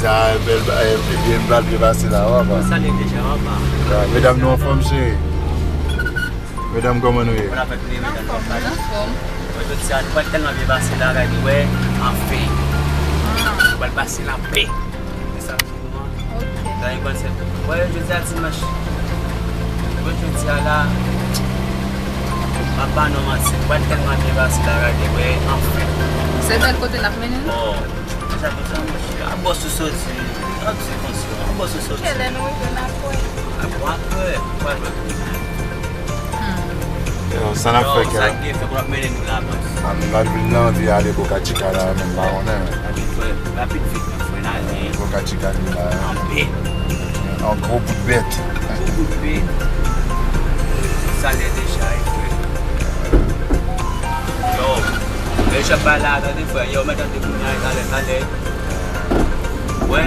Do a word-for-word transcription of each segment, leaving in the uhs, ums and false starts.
Sa bèl, eh, byen bal byen pase la, w ap. Mwen salye deja, w ap. Medam, nou anfòm, cheri? Medam, kòman nou ye? Mwen avèk nou, medam, nou anfòm. Mwen jodi a, nou pral tèlman byen pase la, gade, wè, anfen. Nou pral pase l anpe. Se sa m di nou an. Gade, konn se, wè, jodi a dimanch. Wè, jodi a la, m ap ba nou manti, nou pral tèlman byen pase la, gade, wè, anfen. Se bèl kote n ap mennen nou? Bon. Sa konsa, monchè. A bòs ou soti. An di konsa. A bòs ou soti. Kèlè nou rive nan kwen? A bon, apre, pral wè pou mwen. Yo, sa n ap fè, sa kèlè? Gen fè pou ap mennen nou la, bòs. An, nan vil nan, anvi ale Boca Chica la, men m pa konnen, men. Rapid, frè. Rapid, vit, men, frè, n ale. Boca Chica, li la. Anpe. An gwo bout bèt. Gwo bout bèt. Salye deja, e frè. Yo, men jan bay la, tande, frè. Yo, men tande, kounye a, talè, talè. Wè,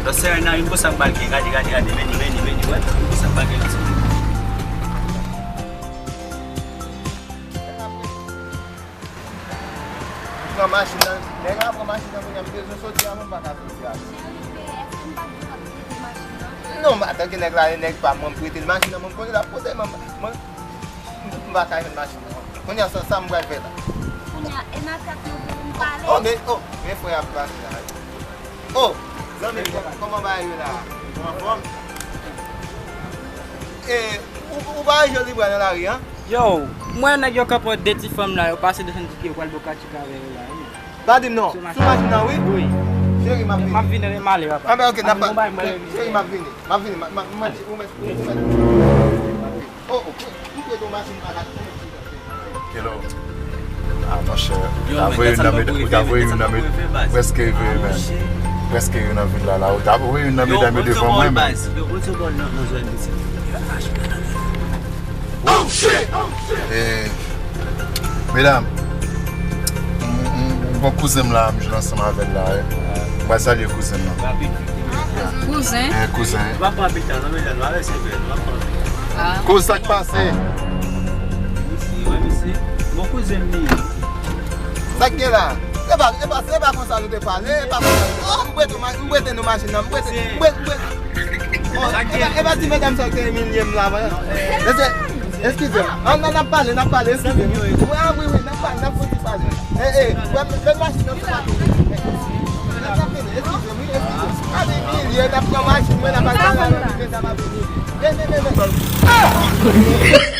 lò seren nan, yon konsa m pral gen. Gade, gade, gade, meni, meni, meni, wè. Yon konsa m pral gen, yon ti. Pran machin nan, nèg la pran machin nan, kounye a m bezwen soti a, mwen pa ka soti a. Non, antanke nèg la, e nèg pa m, mwen m prete l machin nan, mwen m konnen l ap pote, mwen, mwen, m pa ka jwenn machin nan. Kounye a, sa, sa m pral fè la? Kounye a, e nan tèt nou pou nou pale. Oh, men, oh, men frè ap pase la. Oh, zanmi, kòman bagay yo la? Ou anfòm? E, ou, ou pa wè jan li pral nan lari, an? Yo, m wè nèg yo kanpe de ti fanm la, yo pase desann ti pye, yo pral Boca Chica avè yo la, wi. Pa di m non. Sou machin nan, wi? Wi. Cheri, m ap vini. M ap vini, lè m ale, papa. Ah, ben, ok, n ap pa-, cheri, m ap vini. M ap vini. M ap, m ap, m ap, ou mèt, ou mèt. Oh, ok. Ou prete yon machin pa ka. Kèlè? Ah, monchè, ou ta voye youn nan medam, ou ta voye youn nan medam, prèske rive, men. Prèske rive nan vil la, la. Ou ta voye youn nan medam yo devan mwen, men. Yo, bon, bon, nan, nan zòn isit. Eh, medam, m, m, m gon kouzen m la, m jwenn ansanm avè l la, wi. M pral salye kouzen m nan. Kouzen? Eh, kouzen. Nou pa pran pita, non, medam, nou avèse frè, nou pa pran pita. Ah. Kouz, sa k pase? Mesi, wè, mesi. Bon kouzen m li ye. Sa k gen la? E pa, e pa, e pa konsa nou te pale, e pa konsa nou te pale. M prete, m prete nou machin nan, m prete, m prete, m prete. Bon, e pa, e pa ti medam sa ki te imilye m la, mwen. Mesye, eskize m. An, n ap pale, n ap pale, eskize m. Wi, a, wi, wi, n ap pale, n ap fouti pale. E, e, pran, pran machin nan, se pa tou. N ap fini, eskize m, wi, eskize m. A, imilye, n ap pran machin mwen, n ap al pale avèk medam ap vini. Ven, ven, ven, ven. Ah!